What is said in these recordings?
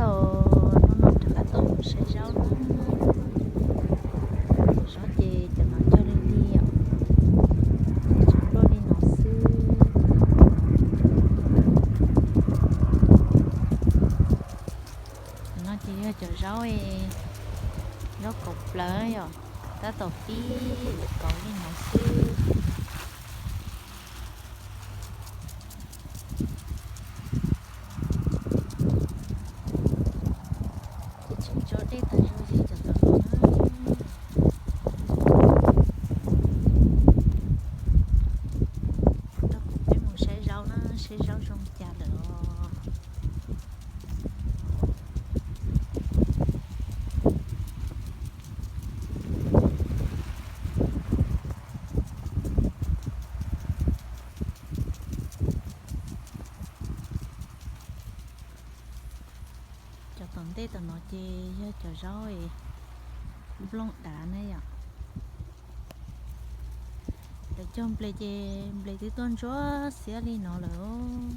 Hnub no rov qab tuaj mus saib zaub na. Zaub ces cov no cog li li os, ces tsuas luaj li no xwb. Cov no ces yog cov zaub, zaub kaum plaws yom, tab tom pib kauv li no xwb. Ces tseem tso dej tag zog li cov tom no na. Tau kuv peb mus saib zaub na, saib zaub zoo cas lawm os. Cov tom ntej tom no ces yog cov zaub nplooj dav ne yom. Lawv cog nples ces nples twb tuaj ntsuab xiab li no lawm.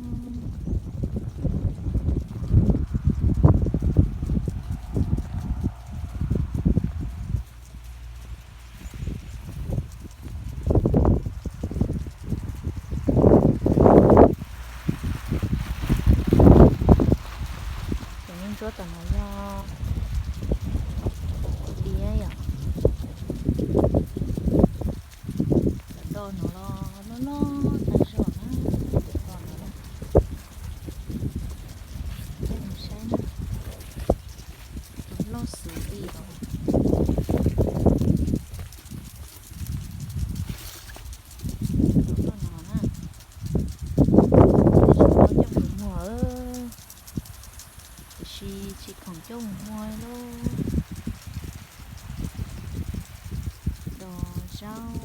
Cov ntsuab tom no yog diab yom. Cov do no los loj loj tag zog na, cov do no na. Peb mus saib na, tus loj xwb li os. Tus loj no na, coj mus muag, tiam sis tsis khoom coj mus muag lauj. Do zaub.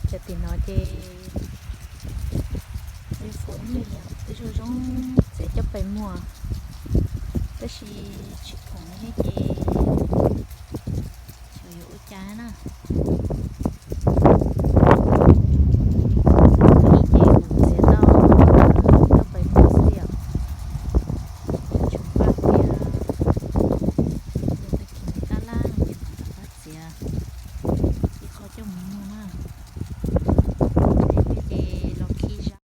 Cov tim no ces ib zoo zoo txiav coj pais muag, tab sis tsis khoom thiab ces xyov yuav ua cas na. Ib ces kuv txiav tau coj pais muag xwb yom. Tsis paub tias yog tag kis tab laj no ces mam rov qab txiav ib qho coj mus muag na.